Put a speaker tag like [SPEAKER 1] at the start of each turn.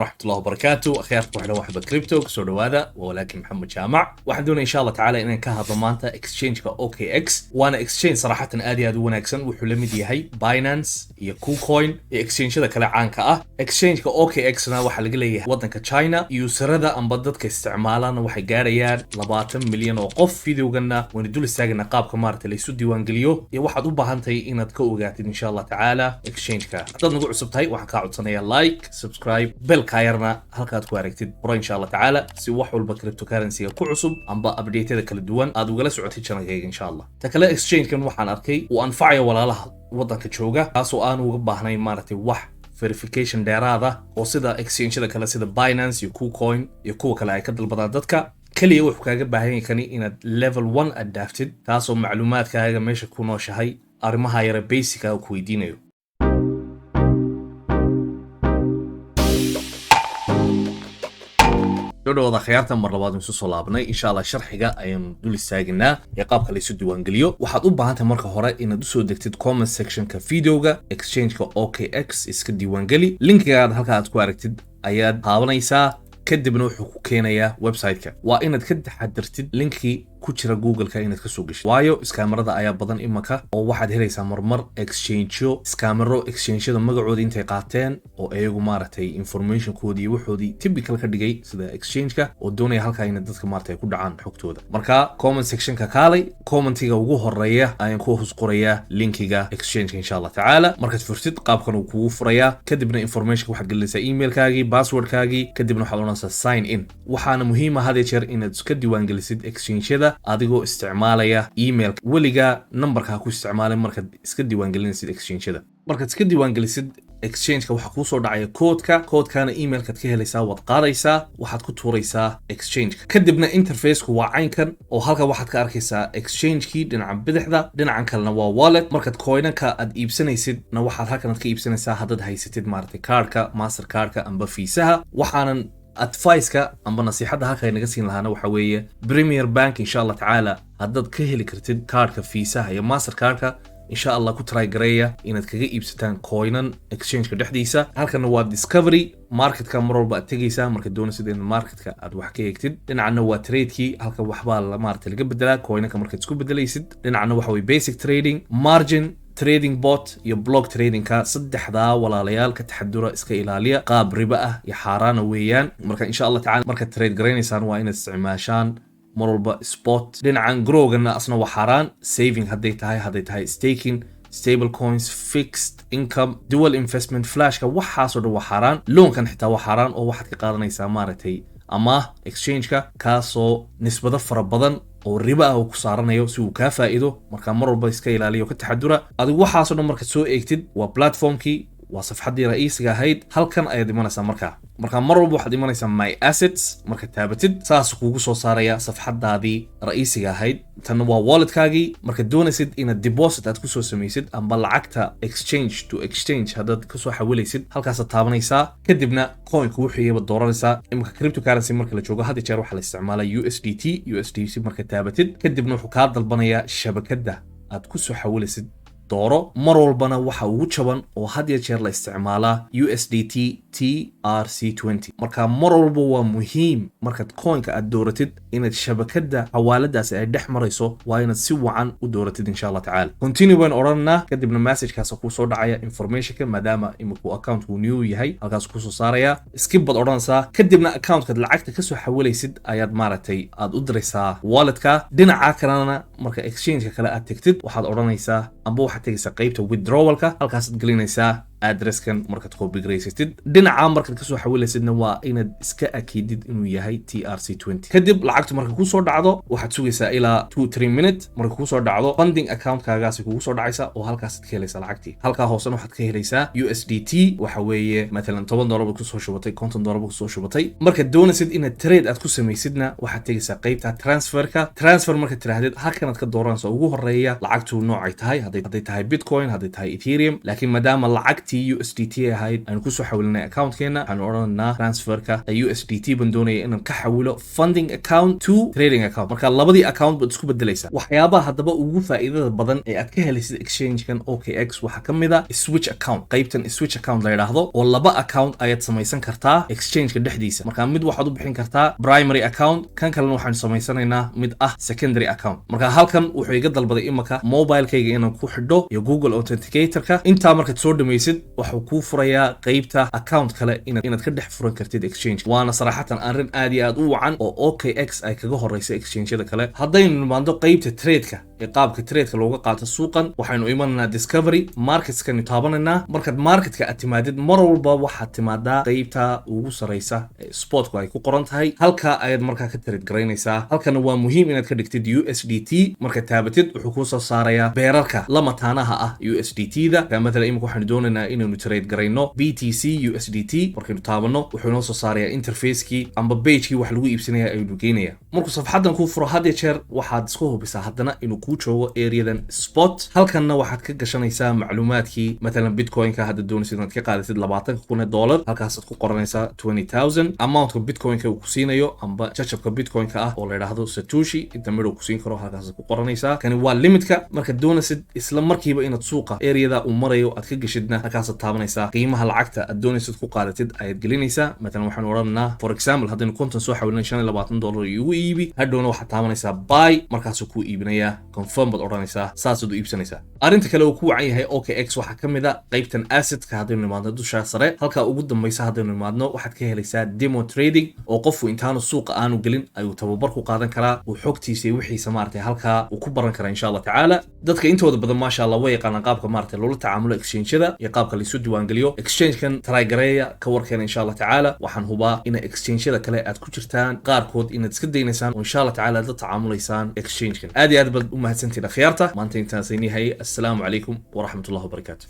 [SPEAKER 1] Raxmatullahi wabarakaatu. Akhyaarta waxna waxba crypto kusoo dhawaada, waa walaakin Maxamed Jaamac. Waxaan doonaya, insha Allah tacaala, inaan ka hadlo maanta exchange-ka OKX, waana exchange saraxatan aad iyo aad u wanaagsan. Wuxuu la mid yahay Binance iyo KuCoin iyo exchange-yada kale caanka ah. Exchange-ka OKX na waxaa laga leeyahay waddanka China. Userada amba dadka isticmaalana waxay gaarayaan 20 milyan oo qof. Videoganna waynu dul istaagana qaabka maarata laysu diiwaangeliyo iyo waxaad u baahan tahay inaad ka ogaatid, insha Allah tacaala, exchange-ka. Haddaad nagu cusub tahay, waxaan kaa codsanaya like, subscribe, bellka yarna halkaad ku aragtid furo, insha Allah tacaala, si wax walba cryptocurrency-ga ku cusub amba update-yada kala duwan aad ugala socotid channelkayga, insha Allah. Ta kale, exchange-kan waxaan arkay uu anfacayo walaalaha waddanka jooga, kaasoo aan uga baahnayn maaragtay wax verification dheeraada oo sida exchange-yada kale sida Binance iyo KuCoin iyo kuwa kale ay ka dalbadaan dadka. Keliya wuxuu kaaga baahan yahay kani inaad level 1 aad dhaaftid, taasoo macluumaadkaaga, meesha ku nooshahay, arrimaha yara basic ah ku weydiinayo. Soo dhawaada khiyaarta, mar labaad isu soo laabnay. Insha Allah sharxiga ayaanu dul istaaginaa ee qaabka laysu diiwaangeliyo. Waxaad u baahan tahay marka hore inaad usoo degtid comment sectionka videoga exchange-ka OKX. Iska diiwaangeli, linkigaad halka aad ku aragtid ayaad taabanaysaa, kadibna wuxuu ku keenayaa website-ka. Waa inaad ka taxadirtid linkii ku jira Google-ka inaad kasoo geshid, waayo scammerada ayaa badan imanka, oo waxaad helaysaa marmar exchangeyo scammero exchange-yada magacooda intay qaateen oo iyagu maaragtay informationkoodii iyo waxoodii typical ka dhigay sida exchange-ka, oo doonaya halkaa inay dadka maaragtay ku dhacaan xogtooda. Marka comment sectionka kaalay, commentiga ugu horeeya ayaan ku hoos qorayaa linkiga exchange-ka, insha Allah tacaala. Markaad furtid, qaabkan uu kugu furayaa. Kadibna informationka waxaad gelinaysaa emailkaagii, passwordkaagii, kadibna waxaad odhanaysaa sign in. Waxaana muhiima had iyo jeer inaad iska diiwaangelisid exchange-yada adigoo isticmaalaya email. Weligaa numberka ha ku isticmaalin markaad iska diiwaangelinaysid exchange-yada. Markaad iska diiwaangelisid exchange-ka, waxaa kuu soo dhacaya koodka. Koodkana emailkaad ka helaysaa, waad qaadaysaa, waxaad ku tuuraysaa exchange-ka. Kadibna interfaceku waa caynkan, oo halkan waxaad ka arkaysaa exchange-kii dhinaca bidixda, dhinacan kalena waa wallet. Markaad coinanka aad iibsanaysid na waxaad halkan aad ka iibsanaysaa haddaad haysatid maaragtay kaarhka Master Cardka amba Visaha. Waxaanan advice-ka amba nasiixadda halka naga siin lahaana waxa weeye Premier Bank, insha Allah tacaala, haddaad ka heli kartid kaarhka Visaha iyo Master Cardka, insha Allah ku try gareeya inaad kaga iibsataan coinan exchange-ka dhexdiisa. Halkana waa discovery, marketka mar walba aad tegaysaa marka doonaysid in marketka aad wax ka eegtid. Dhinacna waa tradekii, halka waxbaa maarata laga bedelaa coinanka markaad isku bedelaysid. Dhinacna waxa weye basic trading, margin trading, bot iyo block tradingka. Saddexdaa, walaalayaal, ka taxadura, iska ilaaliya, qaab riba ah iyo xaaraana weeyaan. Marka insha Allah tacala markaad trade garaynaysaan, waa inaad isticmaashaan mar walba spot. Dhinacan growgana asna waa xaaraan. Saving hadday tahay staking, stable coins, fixed income, dual investment, flashka, waxaasoo dhan waa xaaraan. Loankan xitaa waa xaaraan, oo waxaad ka qaadanaysaa maaragtay amaah exchange-ka, kaasoo nisbado fara badan oo riba ah uu ku saaranayo si uu kaa faa'iido. Marka mar walba iska ilaaliyo, ka taxadura. Adigu waxaasoo dhan markaad soo eegtid, waa platformkii, waa safxaddii ra'iisiga ahayd. Halkan ayaad imanaysaa markaa. Marka mar walba waxaad imanaysaa my assets. Markaad taabatid, saas kuugu soo saaraya safxadaadii ra'iisiga ahayd. Tanna waa walletkaagii. Markaad doonaysid inaad deposit aad kusoo samaysid amba lacagta exchange to exchange haddaad kasoo xawilaysid, halkaasaad taabanaysaa. Kadibna coinku wuxuu iyaba dooranaysaa. Imika cryptocurrency marka la joogo, had iyo jeer waxaa la isticmaalaa USDT. USDT markaad taabatid, kadibna wuxuu kaa dalbanayaa shabakadda aad kusoo xawilaysid dooro. Mar walbana waxa ugu jaban oo had iyo jeer la isticmaalaa USDT TRC20. Marka mar walba waa muhiim markaad coinka aad dooratid inaad shabakadda xawaaladaasi ay dhex marayso, waa inaad si wacan u dooratid, insha Allah tacaala. Continue baynu odhananaa. Kadibna messagekaas kuu soo dhacaya informationka, maadaama iminku accountku new yahay, halkaas kusoo saaraya. Skip baad odhanaysaa. Kadibna accountkaad lacagta kasoo xawilaysid ayaad maaragtay aad u diraysaa walletka. Dhinaca kalena, marka exchange-ka kale aad tegtid, waxaad odhanaysaa amba waxaad tegaysaa qeybta withdrawalka, halkaasaad gelinaysaa addresskan markaad copy garaysatid. Dhinaca markaad kasoo xawilaysidna waa inaad iska akiidid inuu yahay TRC20. Kadib lacagtu marka kusoo dhacdo, waxaad sugaysaa ilaa 2-3 minute. Marka kusoo dhacdo, funding accountkaagaasi kugu soo dhacaysa, oo halkaasaad ka helaysaa lacagtii. Halkaa hoosena waxaad ka helaysaa USDT. Waxa weeye matalan $10 baad kusoo shubatay, $50 baad kusoo shubatay. Markaad doonaysid inaad trade aad ku samaysidna, waxaad tegaysaa qeybta transferka. Transfer markaad tiraahdid, halkanaad ka dooranaysa ugu horeeya lacagtu noocay tahay, hadday tahay Bitcoin, hadday tahay Ethereum. Laakiin maadaama lacagtii Lacagtii USDT ahayd aynu kusoo xawilinay accountkeena, waxaanu odhanaynaa transferka USDT baan doonaya inaan ka xawilo funding account to trading account. Marka labadii account baad isku bedelaysaa. Waxyaabaha haddaba ugu faa'iidada badan ee aad ka helaysid exchangekan OKX waxaa ka mid a switch account, qaybtan switch account la yidhaahdo, oo laba account ayaad samaysan kartaa exchangeka dhexdiisa. Marka mid waxaad u bixin kartaa primary account, kan kalena waxaanu samaysanaynaa mid ah secondary account. Marka halkan wuxuu iga dalbaday imaka mobilekayga inaan ku xidho iyo Google Authenticatorka. Intaa markaad soo dhamaysid, waxuu kuu furayaa qeybta account kale inaad ka dhex furan kartid exchange. Waana saraxatan arrin aad iyo aad u wacan oo OKX ay kaga horeysa exchangeada kale. Haddaynu nimaando qeybta tradeka ee qaabka tradeka looga qaato suuqan, waxaynu imanaynaa discovery, marketskanu taabanaynaa. Markaad marketka aad timaadid, mar walba waxaad timaadaa qeybta ugu sareysa ee spotku ay ku qoran tahay. Halka ayaad markaa ka trade garaynaysaa. Halkana waa muhiim inaad ka dhigtid USDT. Markaad taabatid, wuxuu kuu soo saarayaa pairarka la mataanaha ah USDT da. Mathalan imika waxaanu doonaynaa inaynu trade garayno BTC USDT. Markaynu taabanno, wuxuu inoo soo saarayaa interfacekii amba pagekii wax lagu iibsanaya aynu geynaya. Markuu safxaddan kuu furo, had iyo jeer waxaad isku hubisaa haddana inuu kuu joogo areadan spot. Halkanna waxaad ka gashanaysaa macluumaadkii. Mathalan bitcoinka hadda doonaysid inaad ka qaadatid $20,000, halkaasaad ku qoranaysaa 20,000. Amountka bitcoinka uu ku siinayo amba jajabka bitcoinka ah oo la yidhaahdo satoshi, inta midhow ku siin karo, halkaasaad ku qoranaysaa. Kani waa limitka. Markaad doonaysid isla markiiba inaad suuqa areada uu marayo aad ka geshidna, halkaasaad taabanaysaa. Qiimaha lacagta aad doonaysid ku qaadatid ayaad gelinaysaa. Mathalan waxaanu odhanaynaa, for example, haddaynu 50 soo xawilnay, $25 igu iibi. Hadhowna waxaad taabanaysaa buy, markaasuu kuu iibinayaa. Confirm baad odhanaysaa, saasaad u iibsanaysaa. Arrinta kale uu ku wacan yahay OKX waxaa ka mid a qaybtan assetka. Haddaynu nimaadno dusha sare, halka ugu dambaysa haddaynu nimaadno, waxaad ka helaysaa demo trading, oo qofku intaanu suuqa aanu gelin ayuu tababar ku qaadan karaa, uu xogtiisa iyo wixiisa maaragtay halkaa uu ku baran karaa, insha Allah tacaala. Dadka intooda badan, maasha Allah, way yaqaanaan qaabka maaragtay loola tacaamulo exchangeada iyo qaabka laisu diiwaangeliyo. Exchangekan try gareeya, ka warkeena, insha Allah tacaala. Waxaan hubaa ina exchangeada kale aad ku jirtaan qaarkood inaad iska daynaysaan oo insha Allah tacaala aad la tacaamulaysaan exchangekan. Aad iyo aad baad u mahadsantihin, akhyaarta. Maanta intaasaynihay. Assalaamu calaykum waraxmatullahi wabarakaatu.